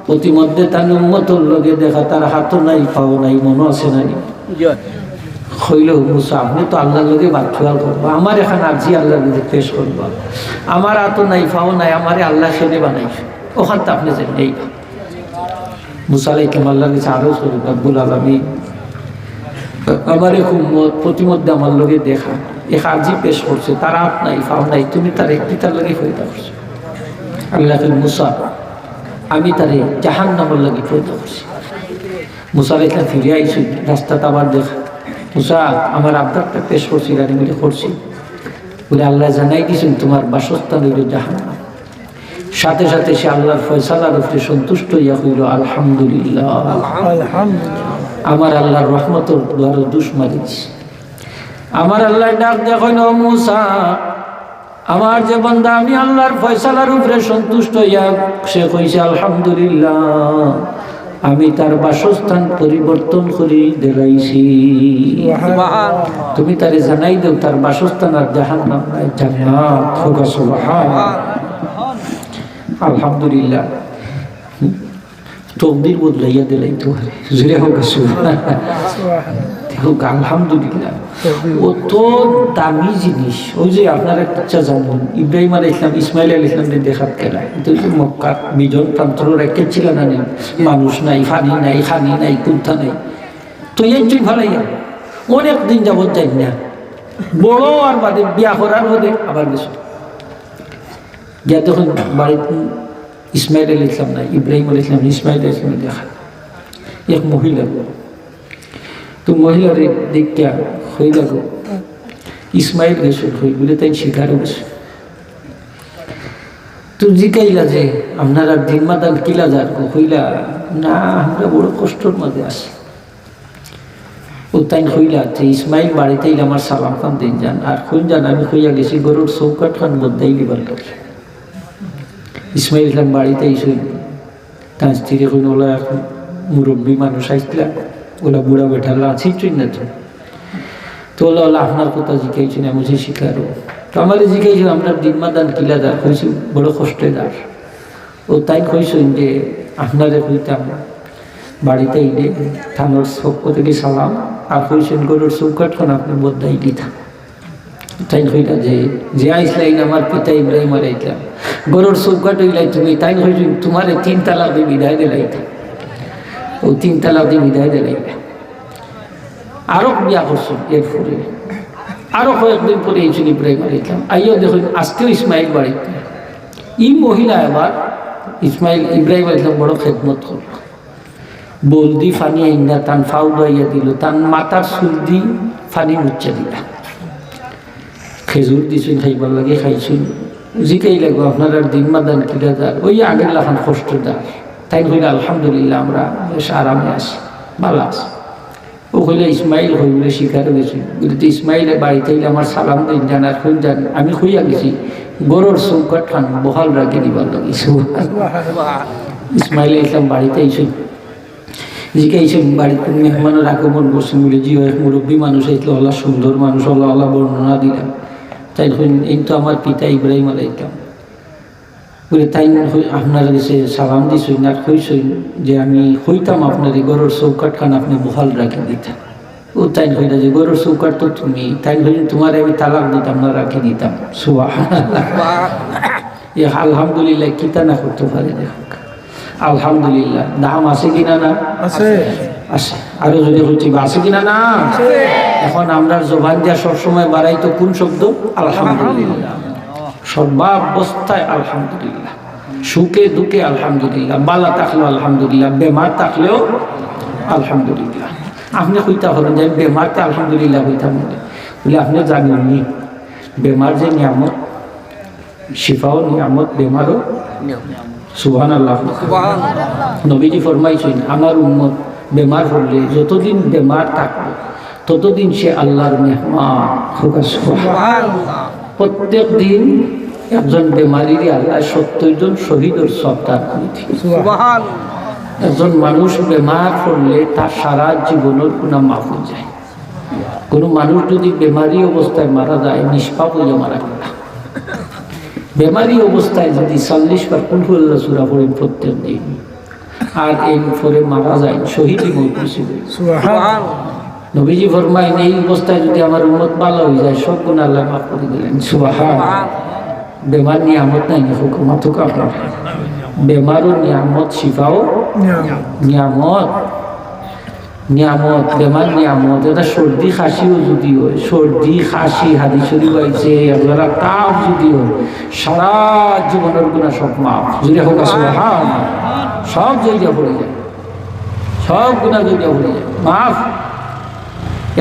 প্রতিমধ্যে তান উম্মতর লগে দেখা, তার হাতও নাই, পাও নাই, মনো আছে নাই? কইল, "মুসা, আপনি তো আল্লাহর লগে বাতকুয়াল করবা, আমার এখান আরজি আল্লাহর কাছে পেশ করবা, আমার হাতও নাই, পাও নাই, আমারে আল্লাহ কেনে বানাইছে, ওখান তো আপনি জানেন।" মুসা আলাইহিস সালাম আল্লাহর কাছে আরজ করি, "রব্বুল আলামিন, আমার এক উম্মত প্রতিমধ্যে আমার লগে দেখা, এক আরজি পেশ করছে, তার হাত নাই, পাও নাই, তুমি তারে কিতার লগে পয়দা করছো?" আল্লাহ কইন, "মুসা, আমি তারে জাহান্নামর লাগি পয়দা করছি।" মুসা আলাইহিস সালাম ফিরিয়া আইছইন, রাস্তাত আবার দেখা, "মুসা, আমার আবদারটা পেশ করছি, গাড়ি মিলে করছি।" বলে, "আল্লাহ জানাই দিছইন, তোমার বাসস্থান হইল জাহান্নাম।" সাথে সাথে সে আল্লাহর ফয়সালার উপরে সন্তুষ্ট হইয়া কইল, "আলহামদুলিল্লাহ, আলহামদুলিল্লাহ। আমার আল্লাহর রহমতর দুয়ারো দুষ মারিছি।" আমার আল্লাহ ডাক দিয়া কইন, "ও মুসা, আমার যে বান্দা, আমি আল্লাহর ফয়সালার উপরে সন্তুষ্ট হইয়া সে কইছে আলহামদুলিল্লাহ, আমি তার বাসস্থান পরিবর্তন করি দিলাইছি। সুবহান। তুমি তারে জানাই দেও, তার বাসস্থান আর জাহান্নাম নায়, জান্নাত।" হোক সুবহান। আলহামদুলিল্লাহ। তকদির বদলাইয়া দিলাইতো পারে। জোরে হোক সুবহান। হোক, আলহামদুলিল্লাহ। অত দামি জিনিস। ওই যে আপনারা কিচ্ছা জানেন, ইব্রাহিম আলাইহিস সালাম, ইসমাইল আলাইহিস সালামরে দেখাত গেলা। এটা ওই যে মক্কার বিজন প্রান্তর রেখেছিল না নি? মানুষ নাই, পানি নাই, খানি নাই, কুন্তা নাই। তো এই তুই ফালাইয়া অনেক দিন যাবত যাই না। বড় আর বাদে বিয়া করার বাদে আবার গেছে। গিয়া তখন বাড়িত ইসমাইল আলাইহিস সালাম নাই, ইব্রাহিম আলাইহিস সালাম, ইসমাইল আলাইহিস সালাম দেখা। এক মহিলা, তো মহিলারে দেখিয়া কইলা, "গো, ইসমাইল গেছে কই?" বলে, "তাইন শিকারো গেছে।" তো জিকাইলা যে, "আপনারা দিন মাদান কিলা যার গো?" কইলা, "না, আমরা বড় কষ্টর মাঝে আছি।" ও তাইন কইলা, "তে ইসমাইল বাড়িত আইলে আমার সালাম খান দিন যান, আর কইন যান আমি কইয়া গেছি, ঘরর চৌকাঠ খান বদলাই দিবার লাগি।" ইসমাইল খান বাড়িত আইছইন, তান স্ত্রীরে কইন, "ওলা এক মুরব্বী মানুষ আইছলা, ওলা বুড়া বেটালা, চিনছইন না তো?" তো ওলা, "ওলা আপনার কথা জিকাইছইন, আমি যে শিকারো।" তো আমারে জিকাইছইন, "আপনার দিন মাদান কিলা যার?" কইছি, "বড় কষ্টে যার।" ও তাইন কইছইন যে, "আপনারে কইতাম, বাড়িত আইলে থানোর পক্ষ থাকি সালাম, আর কইছইন ঘরর চৌকাঠ খান আপনি বদলাই দিতা।" তাইন কইলা যে, "যে আইছলাইন আমার পিতা ইব্রাহিম আলাইহিস সালাম, ঘরর চৌকাঠ অইলাই তুমি।" তাইন কইছইন, "তোমারে তিন তালাক দি বিদায় দিলাইতা।" ও তিন তালাক দি বিদায় দিলাইতা। আরো বিয়া করছইন, এরপরে আরো কয়েকদিন পরে আইছইন ইব্রাহিম আলাইহিস সালাম। আইয়া দেখইন আজকেও ইসমাইল বাড়িত নাই। ই মহিলা আবার ইসমাইল, ইব্রাহিম আলাইহিস সালাম বড় খেদমত করল। বলদি পানি আইনা তান পাও ধুয়াইয়া দিল, তান মাথার চুল দি পানি মুছিয়া দিলা। খেজুর দিছইন খাইবার লাগি, খাইছইন। জিকাইলা গো, আপনারার দিন মাদান কিলা যার? ওই আগের লাখান কষ্ট যার। তাইন কইলা, আলহামদুলিল্লাহ, আমরা বেশ আরামে আছি, ভালা আছি। অউ কইলা, ইসমাইল কই বুলে শিকারো গেছইন। বুলে, তে ইসমাইলে বাড়িত আইলে আমার সালাম দিন যান আর কইন যান, আমি কইয়া গেছি, ঘরর চৌকাঠ খান বহাল রাখি দিবার লাগি। ইসমাইল আলাইহিস সালাম বাড়িত আইছইন, জিকাইছইন, বাড়িত কুনু মেহমানর আগমন করছইন? বুলে, জি, অয় এক মুরব্বী মানুষ আইছলা, অলা সুন্দর মানুষ, অলা অলা বর্ণনা দিলা। তাইন কইন, এইন তো আমার পিতা ইব্রাহিম আলাইহিস সালাম। বুলে, তাইন কই-, আপনার গেছে সালাম দিছইন আর কইছইন যে আমি কইতাম আপনারে ঘরর চৌকাঠ খান আপনে বহাল রাখি দিতা। অউ তাইন কইলা যে ঘরর চৌকাঠ তো তুমি, তাইন কইলা, তুমারে আমি তালাক দিতাম না, রাখি দিতাম। সুবহানাল্লাহ। এ আলহামদুলিল্লাহ কিতা না করতো পারে, দেখউক্কা। আলহামদুলিল্লাহ দাম আছে কিনা না? আছে। আছে। আরো জোরে কইছি, আছে কিনা না? আছে। এখন আমরার জবান দিয়া সবসময় বাড়াইতো কুন শব্দ? আলহামদুলিল্লাহ। সর্বাবস্থায় আলহামদুলিল্লাহ, সুখে দুঃখে আলহামদুলিল্লাহ, ভালা থাকলেও আলহামদুলিল্লাহ, বেমার থাকলেও আলহামদুলিল্লাহ। আপনে কইতা পারইন যে আমি বেমারতে আলহামদুলিল্লাহ কইতাম না, বুলে আপনে জানইন নি বেমার যে নিয়ামত, শিফাও নিয়ামত, বেমারও। সুবহানাল্লাহ। নবীজি ফরমাইছইন, আমার উম্মত বেমার পড়লে, যতদিন বেমার থাকবো, ততদিন সে আল্লাহর মেহমান। কউক্কা সুবহানাল্লাহ। প্রত্যেক দিন একজন বেমারিরে আল্লায় সত্তইর জন শহীদর সওয়াব দান করি দেইন। একজন মানুষ বেমার পড়লে তার সারা জীবনর গুনা মাফ অইযায়। কুনু মানুষ যুদি বেমারি অবস্থায় মারা যায়, নিষ্পাপ অইয়া মারা গেলা। বেমারি অবস্থায় যুদি চল্লিশ বার কুল হু আল্লাহ সূরা পড়ইন প্রত্যেক দিন, আর এর পরে মারা যায়, শহীদি মউত নসিব অয়। সুবহানাল্লাহ। নবীজি ফরমাইন, এই অবস্থায় যুদি আমার উম্মত ভালা অইযায়, সব গুনা আল্লায় মাফ করি দিলা। সুবহানাল্লাহ। বেমার নিয়ামত নায়নি? হুকুমত হুকুম আপনার। বেমারও নিয়ামত, শিফাও নিয়ামত। নিয়ামত। নিয়ামত, বেমার নিয়ামত। এটা সর্দি খাসিও যুদি অয়, সর্দি খাসি, হাদিস শরীফ আইছে, একবারা তাপ যুদি অয়, সারা জীবনর গুনা সব মাফ। জোরে কউক্কা সুবহানাল্লাহ। সব ঝরিয়া পড়ি যায়, সব গুনা ঝরিয়া পড়ি যায়, মাফ।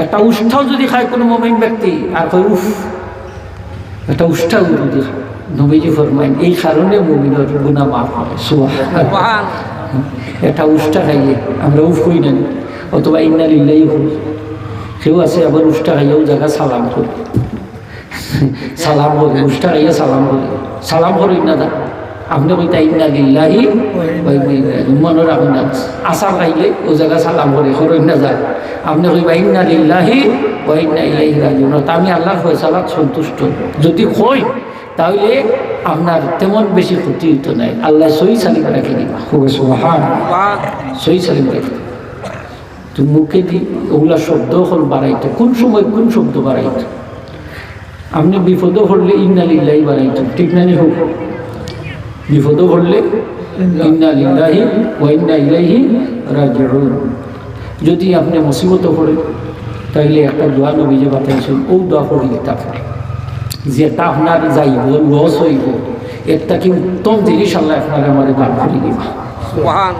একটা উষ্ঠাও যুদি খায় কুনু মুমিন ব্যক্তি আর কয়, উফ, একটা উষ্ঠা উরু দিয়া, নবীজি ফরমাইন, এই কারণে মুমিনর গুনা মাফ অয়। সুবহানাল্লাহ। একটা উষ্ঠা খাইলে আমরা উফ কই না, অথবা ইন্না লিল্লাহি কই। কেউ আছে আবার উষ্ঠা খাইয়া অউ জাগা সালাম করে, সালাম করে, উষ্ঠা খাইয়া সালাম করে, সালাম করে না দা। আপনে কইতা ইন্না লিল্লাহি ওয়া ইন্না ইলাইহি রাজিউন। মনো রাখইন না, আছাড় খাইলে অউ জাগা সালাম করে, করইন না যায়। আপনে কইবা ইন্না লিল্লাহি ওয়া ইন্না ইলাইহি রাজিউন। অর্থাৎ আমি আল্লাহর ফয়সালাত সন্তুষ্ট। যুদি কই, তাইলে আপনার তেমন বেশি ক্ষতি অইতো নায়। আল্লায় সহি সালিম রাখি দিবা। কউক্কা সুবহানাল্লাহ। সহি সালিম রাখি দিবা। তো মুখেদি অউলা শব্দ অকল বাড়াইতো, কুন সময় কুন শব্দ বাড়াইতো? আপনে বিপদো পড়লে ইন্না লিল্লাহি বাড়াইতো, ঠিক না নি? কউক্কা, বিপদো পড়লে ইন্না লিল্লাহি ওয়া ইন্না ইলাইহি রাজিউন। যুদি আপনে মুসিবতো পড়ে, তাইলে একটা দোয়া নবীজি বাতাইছইন, অউ দোয়া পড়ি দিতা পারে। যেটা আপনার যাইবো, লস অইবো, এর থাকি উত্তম জিনিস আল্লায় আপনারে আমারে দান করি দিবা। সুবহান।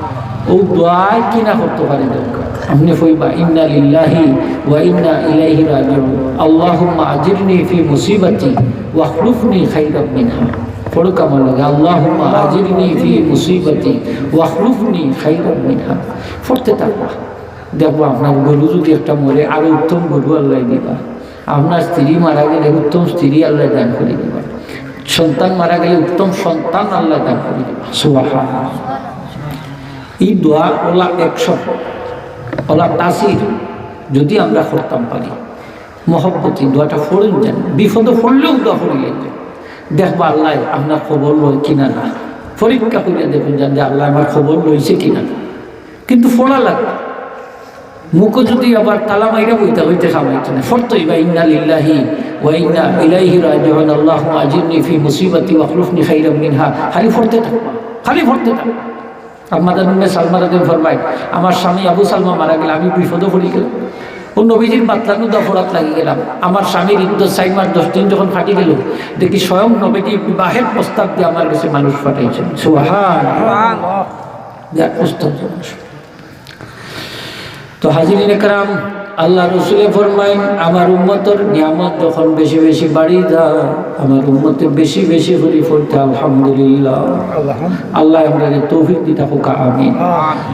অউ দোয়ায় কি না করতো পারে দরকার। আপনে কইবা, ইন্না লিল্লাহি ওয়া ইন্না ইলাইহি রাজিউন। আল্লাহুম্মা আজিরনি ফি মুসিবাতি ওয়াখলুফনি খাইরাম মিনহা। পড়উক্কা আমার লগে, আল্লাহুম্মা আজিরনি ফি মুসিবাতি ওয়াখলুফনি খাইরাম মিনহা। পড়তে থাকবা। দেখবা, আপনার গরু যুদি একটা মরে, আরো উত্তম গরু আল্লায় দিবা। আপনার স্ত্রী মারা গেলে উত্তম স্ত্রী আল্লায় দান করি দিবা। সন্তান মারা গেলে উত্তম সন্তান আল্লায় দান করি দিবা। সুবহানাল্লাহ। ই দোয়া অলা একশো, অলা তাসির, যুদি আমরা করতাম পারি, মহব্বতে দোয়াটা পড়ইন যান, বিপদো পড়লেও দোয়া পড়িয়া যান। দেখবা আল্লায় আপনার খবর লয় কিনা না, পরীক্ষা করিয়া দেখইন যান যে আল্লায় আমার খবর লইছে কিনা। কিন্তু পড়া লাগবো। মুখো যুদি আবার তালা মাইরা বইতা অইতে কাম অইতো না। পড়তে অইবা, ইন্না লিল্লাহি ওয়া ইন্না ইলাইহি রাজিউন, আল্লাহুম্মা আজিরনি ফি মুসিবাতি ওয়াখলুফনি খাইরাম মিনহা। খালি পড়তে থাকবা, খালি পড়তে থাকবা। আম্মাজান উম্মে সালমা রাদিয়াল্লাহু আনহা ফরমাইন, আমার স্বামী আবু সালমা মারা গেলা, আমি বিপদো পড়ি গেলাম। ও নবীজির বাতলানো দফড়াত লাগি গেলাম। আমার স্বামীর ইদ্যত চাইর মাস দশ দিন যখন ফাটি গেল, দেখি স্বয়ং নবীজি বিবাহের প্রস্তাব দিয়া আমার গেছে মানুষ পাঠাইছইন। সুবহান। বিয়ার প্রস্তাব দিয়া মানুষ। তো হাজিরিন একরাম, আল্লার রসুলে ফরমাইন, আমার উম্মতর নিয়ামত যখন বেশি বেশি বাড়ি যায়, আমার উম্মতে বেশি বেশি করি পড়তা আলহামদুলিল্লাহ। আল্লাহ আমরারে তৌফিক দিতা কউক্কা, আমিন।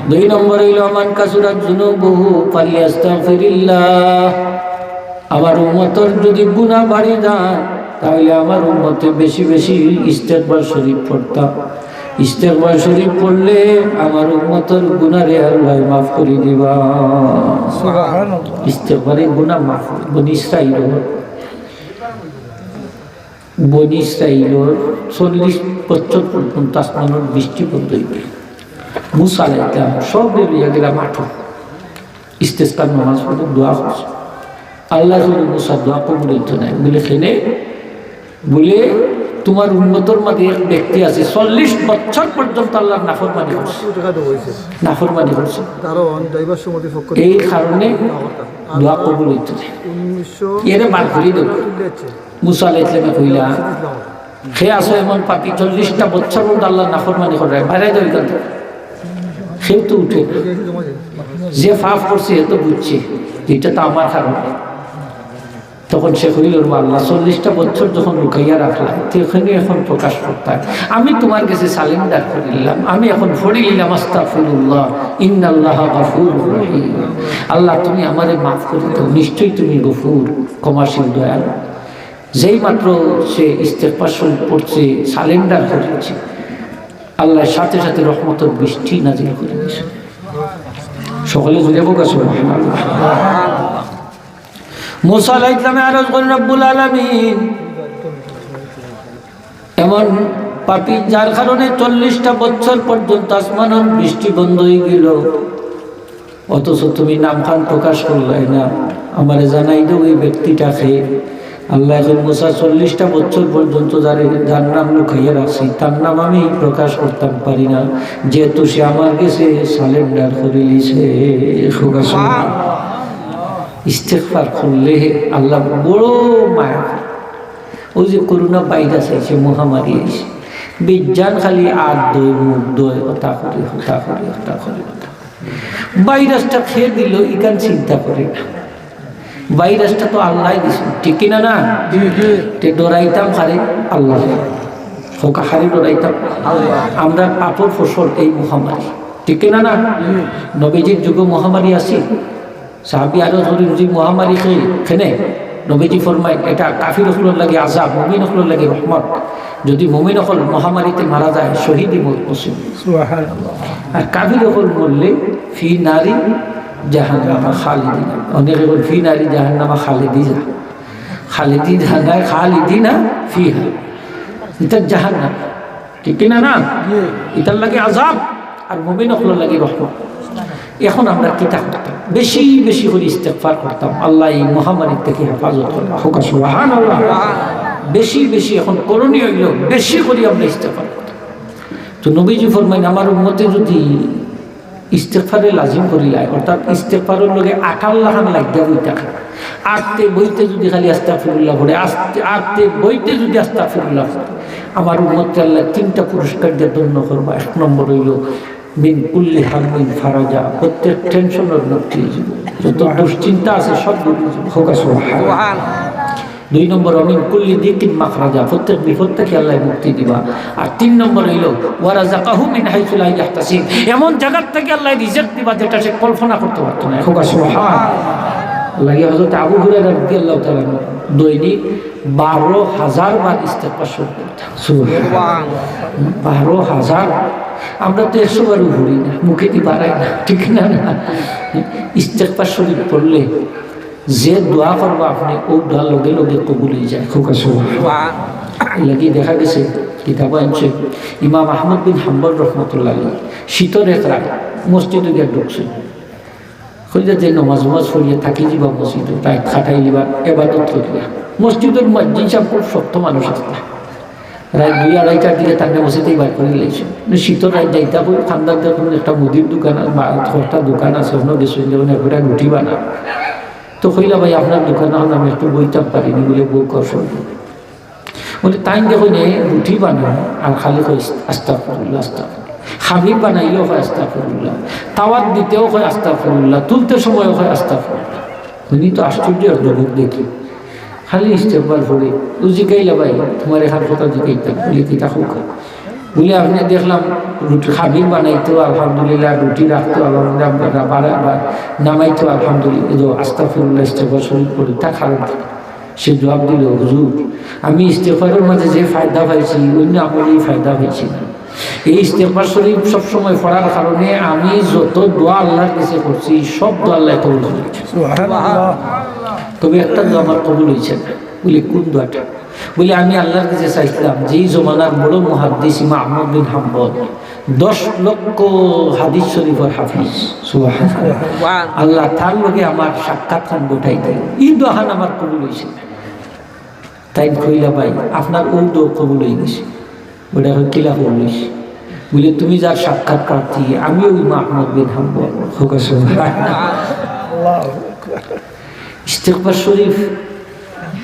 দুই নম্বর অইলো, মান কাসুরাত যুনুবুহু ফালইয়াস্তাগফিরিল্লাহ। আমার উম্মতর যদি গুনাহ বাড়ি যায়, তাহলে আমার উম্মতে বেশি বেশি ইস্তেগফার শরীফ পড়তা। ইস্তেগফার শরীফ পড়লে আমার উম্মতর গুনারে আল্লায় মাফ করি দিবা। সুবহানাল্লাহ। ইস্তেগফারে গুনাহ মাফ। বনি ইসরাইলর, বনি ইসরাইলর চল্লিশ বছর পর্যন্ত আসমানর বৃষ্টি বন্ধ অইগেল। মুসা আলাইহিস সালাম সবরে লইয়া গেলা মাঠো। ইস্তেসকার নামাজ পড়ে দোয়া করছে। আল্লায় কইলা, মুসা, দোয়া কবুল অইতো নায়। বুলে, কেনে? বুলে, তুমার উম্মতর মাঝে এক ব্যক্তি আছে, চল্লিশ বছর পর্যন্ত আল্লার নাফরমানি করছে। নাফরমানি করছে। এই কারণে দোয়া কবুল অইতো নায়। এরে বার করি দেও। মুসা আলাইহিস সালামে কইলা, কে আছো এমন পাপী, চল্লিশটা বছর পর্যন্ত আল্লার নাফরমানি করে, বাইরে যাও ইখান থাকি। কেউ তো উঠে না। যে পাপ করছে, হে তো বুঝছে যে ইটা তো আমার কারণে। তখন সে কইল, "ও আল্লাহ, চল্লিশটা বছর যখন লুকাইয়া রাখলায়, তে অখনে এখন প্রকাশ করতায়। আমি তুমার গেছে surrender করিলাম, আমি এখন পড়িলিলাম, আস্তাগফিরুল্লাহ, ইন্নাল্লাহা গাফুরুর রহিম। আল্লাহ, তুমি আমারে মাফ করি দেও, নিশ্চয়ই তুমি গফুর, ক্ষমাশীল, দয়ালু।" যেই মাত্র সে ইস্তেগফার শরীফ পড়ছে, surrender করেছে, আল্লায় সাথে সাথে রহমতর বৃষ্টি নাজিল করি দিছে। সকলে জুড়ে বলুক্কা সুবহানাল্লাহ। মুসা আলাইহিস সালামে আরজ করেন, রব্বুল আলামিন, এমন পাপী যার কারণে চল্লিশটা বছর পর্যন্ত আসমানর বৃষ্টি বন্ধ অইগেল, অথচ তুমি নামখান প্রকাশ করলায় না, আমারে জানাই দেও ওই ব্যক্তিটা কে। আল্লায় কইন, মুসা, চল্লিশটা বছর পর্যন্ত যারে, যার নাম লুকাইয়া রাখছি, তার নাম আমি প্রকাশ করতাম পারি না, যেহেতু সে আমার গেছে surrender করিলিছে। ইস্তেগফার করলে আল্লায় বড় মায়া করে। ওই যে করোনা ভাইরাস আইছে, মহামারী আইছে, বিজ্ঞান খালি আত ধয়, মুখ ধয়, হতা করে, হতা করে, হতা করে, হতা করে। ভাইরাসটা কে দিল, ইখান চিন্তা করে না। ভাইরাসটা তো আল্লায় দিছে, ঠিক কিনা না? জি, জি। তে ডরাইতাম কারে? আল্লাহ। কউক্কা, কারে ডরাইতাম? আল্লাহ। আমরার পাপর ফসল এই মহামারী, ঠিক কিনা না? জি। নবীজির যুগে মহামারী আছিল? সাহাবী আরজ করেন, যদি মহামারী কে-, কেনে, নবীজি ফরমাইন, এটা কাফির অকলর লাগি আযাব, মুমিন অকলর লাগি রহমত। যদি মুমিন অকল মহামারীতে মারা যায়, শহীদি মউত নসিব। সুবহানাল্লাহ। আর কাফির অকল মরলে ফি নারি জাহান্নামা খালিদিনা। অনেকে কইন, ফি নারি জাহান্নামা খালিদিনা। খালিদিনা নায়, খালিদিনা ফিহা। ইটা জাহান্নাম। ঠিক কিনা না? জি। ইটার লাগি আযাব, আর মুমিন অকলর লাগি রহমত। এখন আমরা কিতা করতাম? বেশি বেশি করি ইস্তেগফার করতাম, আল্লায় এই মহামারী থাকি হেফাজত করবা। কউক্কা সুবহানাল্লাহ। বেশি বেশি এখন করণীয় অইল, বেশি করি আমরা ইস্তেগফার করতাম। তো নবীজি ফরমাইন, আমার উম্মতে যদি ইস্তেগফারে লাজিম করিলায়, অর্থাৎ ইস্তেগফারর লগে আটার লাখান লাগিয়া বই থাকে। আটতে বইতে যদি খালি আস্তাগফিরুল্লাহ পড়ে, আস্তে, আটতে বইতে যদি আস্তাগফিরুল্লাহ পড়ে, আমার উম্মতরে আল্লায় তিনটা পুরস্কার দিয়া ধন্য করবা। এক নম্বর অইল, মিন কুল্লি হাম্মিন ফারাজা, প্রত্যেক টেনশনর মুক্তি অইযিবো, যত দুশ্চিন্তা আছে সব দূর অইযিবো। কউক্কা সুবহানাল্লাহ। দুই নম্বর, মিন কুল্লি দিকিন মাখরাজা, প্রত্যেক বিপদ থাকি আল্লায় মুক্তি দিবা। আর তিন নম্বর অইল, ওয়ারাযাকাহু মিন হাইসু লা ইয়াহতাসিব, এমন জাগার থাকি আল্লায় রিজিক দিবা যেটা সে কল্পনা করতে পারতো না। কউক্কা সুবহানাল্লাহ। লাগি হযরত আবু হুরায়রা রাদিয়াল্লাহু তাআলা আনহু দৈনিক বারো হাজার বার ইস্তেগফার শরীফ পড়তা। সুবহানাল্লাহ। বারো হাজার। আমরা তো একশো বারও পড়ি না, মুখেদি বারাই না, ঠিক না? না, ইস্তেগফার শরীফ পড়লে যে দোয়া করবা আপনে, অউ দোয়া লগে লগে কবুল অইযায়। কউক্কা সুবহানাল্লাহ। এর লাগি দেখা গেছে, কিতাবো আনছে, ইমাম আহমদ বিন হাম্বল রহমতুল্লাহ আলাইহি শীতর এক রাইত মসজিদো গিয়া ঢুকছইন। কইলা যে নমাজ নমাজ পড়িয়া থাকি যিবা মসজিদো, রাইত কাটাইলিবা, এবাদত করিয়া। মসজিদর মুয়াজ্জিন সাব খুব শক্ত মানুষ আছলা। রাইত দুই আড়াইটার দিকে তানরে মসজিদ থাকি বার করিলাইছে। মানে শীতর রাইত যাইতা কই, কান্দাত দেখইন একটা মুদির দোকান আ-, বা একটা দোকান আছে, অনো গেছইন, দেখইন এক প্যাকেট রুটি বানা। তো কইলা, "ভাই, আপনার দোকানো আমি একটু বইতাম পারি নি?" বলে, "বউক্কা, অসুবিধা নাই।" বলে, তাইন দেখো নে, রুটি বানায় আর খালি কয়, "আস্তাগফিরুল্লাহ, আস্তাগফিরুল্লাহ।" খামির বানাইলেও কয়, "আস্তাগফিরুল্লাহ।" তাওয়াত দিতেও কয়, "আস্তাগফিরুল্লাহ।" তুলতে সময়ও কয়, "আস্তাগফিরুল্লাহ।" উনি তো আশ্চর্য, জগৎ দেখি খালি ইস্তেগফার পড়ে। ও জিকাইলা, "ভাই, তুমারে একখান কথা জিকাইতাম।" বলে, "কিতা কউক্কা?" বলে, "আপনে দেখলাম রুটি খামির বানাইতো আলহামদুলিল্লাহ, রুটি রাখতো আলহামদুলিল্লাহ, বা-, বা-, বা-, নামাইতো আলহামদুলিল্লাহ, এই যে আস্তাগফিরুল্লাহ, ইস্তেগফার শরীফ পড়ে, তার কারণ কি?" সে জবাব দিল, "হুজুর, আমি ইস্তেগফারের মাঝে যে ফায়দা পাইছি, অন্য আমলে এই ফায়দা পাইছি না। এই ইস্তেগফার শরীফ সবসময় পড়ার কারণে আমি যত দোয়া আল্লাহর কাছে করছি, সব দোয়া আল্লাহ কবুল করেছে। সুবহানাল্লাহ। তবে একটা দোয়া আমার কবুল হয়েছে না।" বলে, "কোন দোয়াটা?" বলে, "আমি আল্লাহর কাছে চাইছিলাম, যেই জমানার বড় মুহাদ্দিস ইমাম আহমদ বিন হাম্বল, দশ লক্ষ হাদিস শরীফের হাফিজ, সুবহানাল্লাহ, আল্লাহ তার লগে আমার সাক্ষাৎ খান ঘটাই দেয়, এই দোয়াখান আমার কবুল হয়েছে না।" তাইন কইলা, "ভাই, আপনার ওই দোয়া কবুল হয়ে গেছে।" বলে, "এখন কিলা কবুল হয়েছে?" বলে, "তুমি যার সাক্ষাৎ প্রার্থী, আমি ওই ইমাম আহমদ বিন হাম্বল।" কউক্কা সুবহানাল্লাহ। ইস্তেগফার শরীফ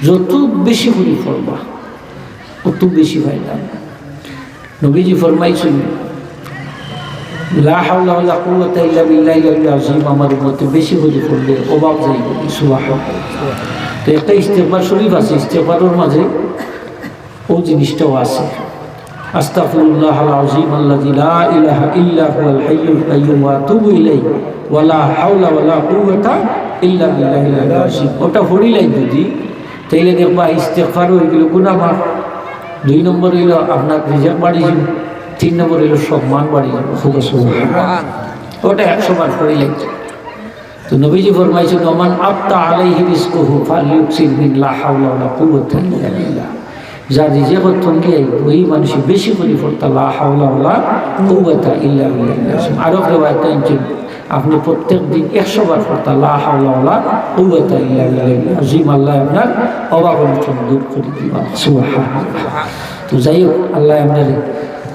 যত বেশি করি পড়বা, অত বেশি ফায়দা। নবীজি ফরমাইছেন, "লা হাওলা ওয়ালা কুওয়াতা ইল্লা বিল্লাহিল আলিয়্যিল আযীম আমার উম্মতে বেশি করি পড়লে অভাব যাইবো।" সুবহানাল্লাহ। তো একটা ইস্তেগফার শরীফ আছে, ইস্তেগফারের মাঝে ও জিনিসটাও আছে। আস্তাগফিরুল্লাহাল আযীম আল্লাযী লা ইলাহা ইল্লা হুয়াল হাইয়ুল কাইয়্যুম ওয়া আতুবু ইলাইহি ওয়া লা হাওলা ওয়া লা কুওয়াতা ইল্লা বিল্লাহিল আলিয়্যিল আযীম। ওটা পড়িলাই যদি, তাইলে দেখবা ইস্তেগফার হয়ে গেল, গুনাহ মাফ। দুই নম্বর হইল আপনার রিজিক বাড়ি যাবে, তিন নম্বর হইল সম্মান বাড়ি যাবে। কউক্কা সুবহানাল্লাহ। ওটা একশো বার পড়িলাই। তো নবীজি ফরমাইছেন, "ওমান আবতা আলাইহি রিজকুহু ফালইউকসির মিন লা হাওলা ওয়ালা কুওয়াতা ইল্লা বিল্লাহ।" যার রিজিকো তঙ্গি আইবো, ওই মানুষে বেশি করি পড়তা লা হাওলা ওয়ালা কুওয়াতা ইল্লা বিল্লাহ। আরো রেওয়ায়েত আনছেন, আপনি প্রত্যেক দিন একশো বার পড়তা লা হাওলা ওয়ালা কুওয়াতা ইল্লা বিল্লাহ। আল্লাহ আপনার অভাব অনটন দূর করি দিবা। সুবহানাল্লাহ। তো যাই হোক, আল্লাহ আপনার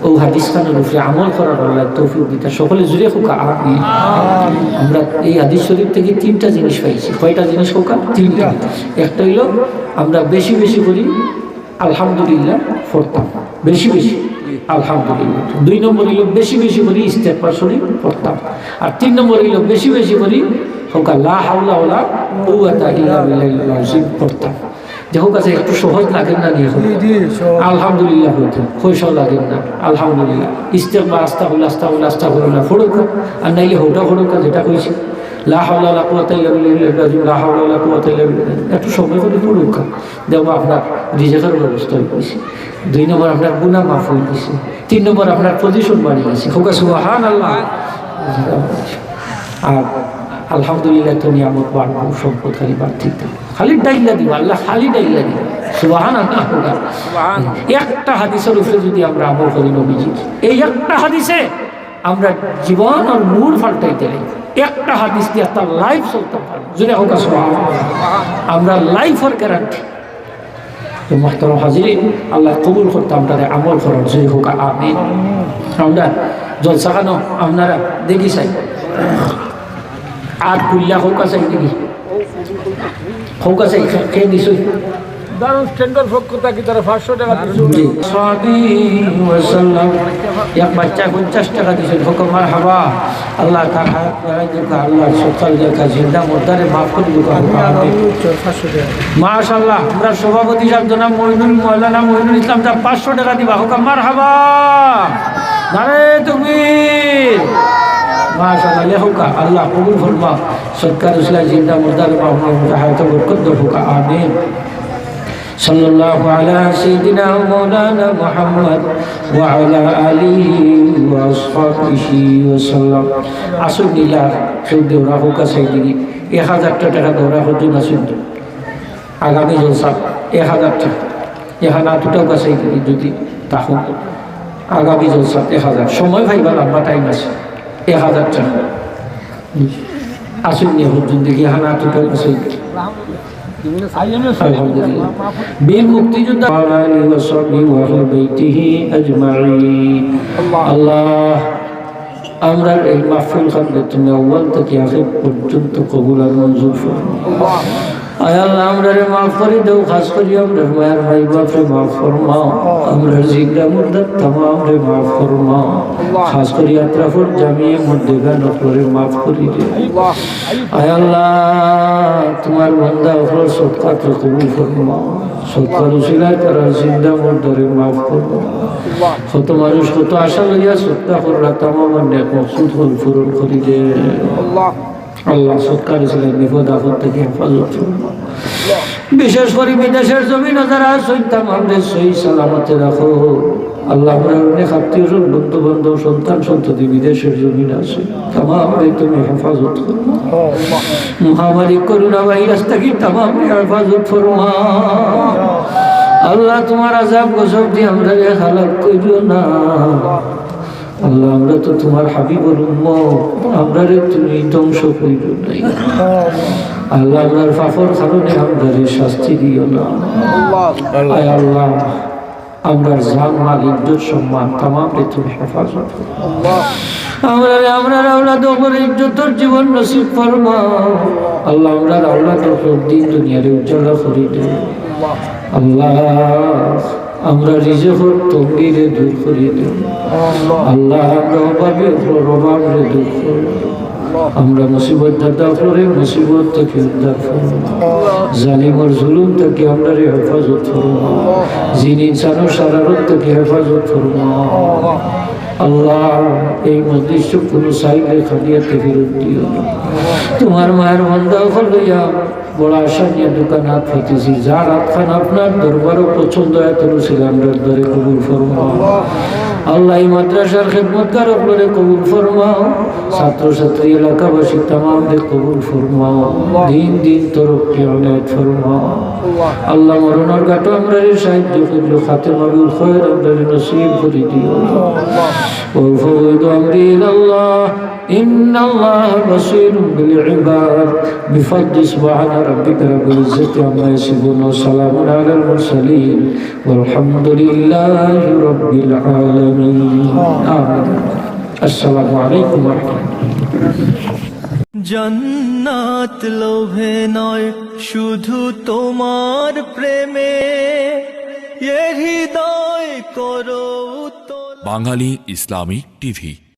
ও হাদিস খানের উপরে আমল করার আল্লাহ তৌফিক দিতা। সকলে জুড়ে কউক্কা আমিন। আমরা এই হাদিস শরীফ থেকে তিনটা জিনিস পাইছি। কয়টা জিনিস কউক্কা? তিনটা। একটা হইল আমরা বেশি বেশি করি আলহামদুলিল্লাহ পড়তাম, বেশি বেশি আলহামদুলিল্লাহ। দুই নম্বর হইল বেশি বেশি করি ইস্তেগফার শরীফ পড়তাম। আর তিন নম্বর হইল বেশি বেশি করি কউক্কা লা হাওলা ওয়ালা কুওয়াতা ইল্লা বিল্লাহিল আযীম পড়তাম। দেখো কাছে একটু সহজ লাগে না নি এখন? জি, জি, সহজ। আলহামদুলিল্লাহ হইতে পয়সা লাগে না। আলহামদুলিল্লাহ। ইস্তেগফার, আস্তাগফিরুল্লাহ, আস্তাগফিরুল্লাহ, আস্তাগফিরুল্লাহ। পড়ুক্কা। আর নাইলে হউটা পড়ুক্কা, যেটা কইছি। লা হাওলা ওয়ালা কুওয়াতা ইল্লা বিল্লাহিল আলিয়্যিল আযীম, লা হাওলা ওয়ালা কুওয়াতা ইল্লা বিল্লাহ। একটু সময় করি পড়ুক্কা। দেখবা আপনার রিজিকর ব্যবস্থা হয়ে গেছে। দুই নম্বর আপনার গুনাহ মাফ হয়ে গেছে। তিন নম্বর আপনার পজিশন বাড়ি গেছে। কউক্কা সুবহানাল্লাহ। আর আলহামদুলিল্লাহ তো নিয়ামত বাড়বো, সম্পদ খালি বাড়তে থাকবে। খালি ডাইলা দিবা, আল্লাহ খালি ডাইলা দিবা। সুবহানাল্লাহ। সুবহানাল্লাহ। একটা হাদিসের উপরে যদি আমরা আমল করি নবীজি, এই একটা হাদিসে আমরা জীবন আর মুড পাল্টাইতে পারি। একটা হাদিস দিয়া তার লাইফ চলতে পারে। জুড়ে কউক্কা সুবহানাল্লাহ। আমরা লাইফের গ্যারান্টি। তো মোহতরম হাজিরিন, আল্লাহ কবুল করতা আমরারে আমল করার, জুড়ে কউক্কা আমিন। আমরা জলসা খানো আপনারা দেখি চাই। আর কুল্লা কউক্কা চাই দেখি। কউক্কা চাই, কে, কে দিছইন? দারুন স্ট্যান্ডার্ড পক্ষ থাকি তারা পাঁচশো টাকা দিছইন। জি। সাল্লাল্লাহু আলাইহি ওয়াসাল্লাম। এক বাচ্চা পঞ্চাশ টাকা দিছইন, কউক্কা মারহাবা। আল্লাহ তার হায়াত বাড়াই দিউক্কা, আল্লাহ সকাল দেখা জিন্দা মুর্দারে মাফ করি দিউক্কা। মাশাআল্লাহ, আমরা সভাপতি সাহেব জনাব মইনুল, মৌলানা মইনুল ইসলাম সাহেব পাঁচশো টাকা দিবা, কউক্কা মারহাবা। নারে তাকবীর। মাশাআল্লাহ, লেখউক্কা, আল্লাহ কবুল ফরমা। সদকার উসিলায় জিন্দা মুর্দারে মাফ করি দিউক্কা, হায়াতে বরকত দেউক্কা, আমিন। সাল্লাল্লাহু আলা সাইয়্যিদিনা ওয়া মাওলানা মুহাম্মদ ওয়া আলা আলিহি ওয়া আসহাবিহি ওয়া সাল্লাম। আসুন নীলা, কেউ দেউরা কউক্কা চাই দেখি। এক হাজার টা টাকা দেউরা কয়জন আছইন? আগামী জলসাত এক হাজার টা। এখান আত উঠাউক্কা চাই দেখি যদি থাকো। আগামী জলসাত এক হাজার। সময় পাইবা, লম্বা টাইম আছে। এক হাজার টা। আসুন নি, হুজুর দেখি, হানা তো কেউ আছে। আলহামদুলিল্লাহ। বীর মুক্তিযোদ্ধা। আলিহি ওয়া সাহবিহি ওয়া আহলি বাইতিহি আজমাইন। আল্লাহ। আমরার এই মাহফিল খানরে তুমি আউয়াল থাকি আখির পর্যন্ত কবুল আর মঞ্জুর ফরমাও। আয় আল্লাহ, আমরারে মাফ করি দেও, খাস করি আমরার মায়ার ভাই বাপরে মাফ ফরমাও, আমরার জিন্দা মুর্দার তামামরে মাফ ফরমাও, খাস করি আতরাফর জামিয়ে মুর্দেগান অকলরে মাফ করি দেও। আয় আল্লাহ, তুমার বান্দা অকলর সদকাতরে কবুল ফরমাও, সদকার উসিলায় তারার জিন্দা মুর্দারে মাফ ফরমাও। কত মানুষ কত আশা লইয়া সদকা কররা, তামাম নেক মকসুদ অকল পূরণ করি দেও। আল্লাহ, সদকার উসিলায় বিপদ আপদ থাকি হেফাজত ফরমাও। বিশেষ করি বিদেশর জমিনো যারা আছইন, তামামরে সহি সালামতে রাখো। আল্লাহ, আমরার অনেক আত্মীয় স্বজন, বন্ধু বান্ধব, সন্তান সন্ততি বিদেশর জমিনো আছে, তামামরে তুমি হেফাজত করো। মহামারী করোনা ভাইরাস থাকি তামামরে হেফাজত ফরমাও। আল্লাহ, তুমার আযাব গজব দি আমরারে হালাক করিও না। আল্লাহ, আমরা তো তুমার হাবিবর উম্মত, আমরারে তুমি ধ্বংস করিও না। আল্লাহ, আমরার পাপর কারণে আমরারে শাস্তি দিও না। আয় আল্লাহ, আমরার জান মাল ইজ্জত সম্মান তামামরে তুমি হেফাজত করো। আমরারে, আমরার আওলাদ অকলরে ইজ্জতর জীবন নসিব ফরমাও। আল্লাহ, আমরার আওলাদ অকলর দিন দুনিয়ারে উজালা করি দেও। আল্লাহ, আমরার রিজিকর তঙ্গিরে দূর করি দেও। আল্লাহ, আমরা অভাবী অকলর অভাবরে দূর করো। আমরা মুসিবত দাতা অকলরে মুসিবত থাকি উদ্ধার ফরমাও। জালিমর জুলুম থাকি আমরারে হেফাজত ফরমাও। জিন ইনসানর শারারত থাকি হেফাজত ফরমাও। আল্লাহ, এই মজলিসো কুনু সাইলে খালি আতে ফিরত দিও না। তুমার মায়ার বান্দা অকল লইয়া বড় আশা নিয়া দোকানাত পাতিছি, যার আতখান আপনার দরবারো পছন্দ অয়, আমরার দরে কবুল ফরমাও। আল্লাহ, এই মাদ্রাসার খেদমতগার অকলরে কবুল ফরমাও, ছাত্র ছাত্রী এলাকাবাসী তামামরে কবুল ফরমাও, দিন দিন তরক্কি এনায়েত ফরমাও। আল্লাহ, মরণর ঘাটো আমরারে সাহায্য করিও, খাতেমা বিল খয়ের আমরারে নসিব করি দিও। وأفوض أمري إلى الله إن الله بصير بالعباد. بفضل سبحان ربك رب العزة عما يصفون وسلام على المرسلين والحمد لله رب العالمين. آمين. السلام عليكم ورحمة الله. জান্নাত লোভে নয়, শুধু তোমার প্রেমে, এ হৃদয় করো উতলা। বাঙালি ইসলামিক টিভি।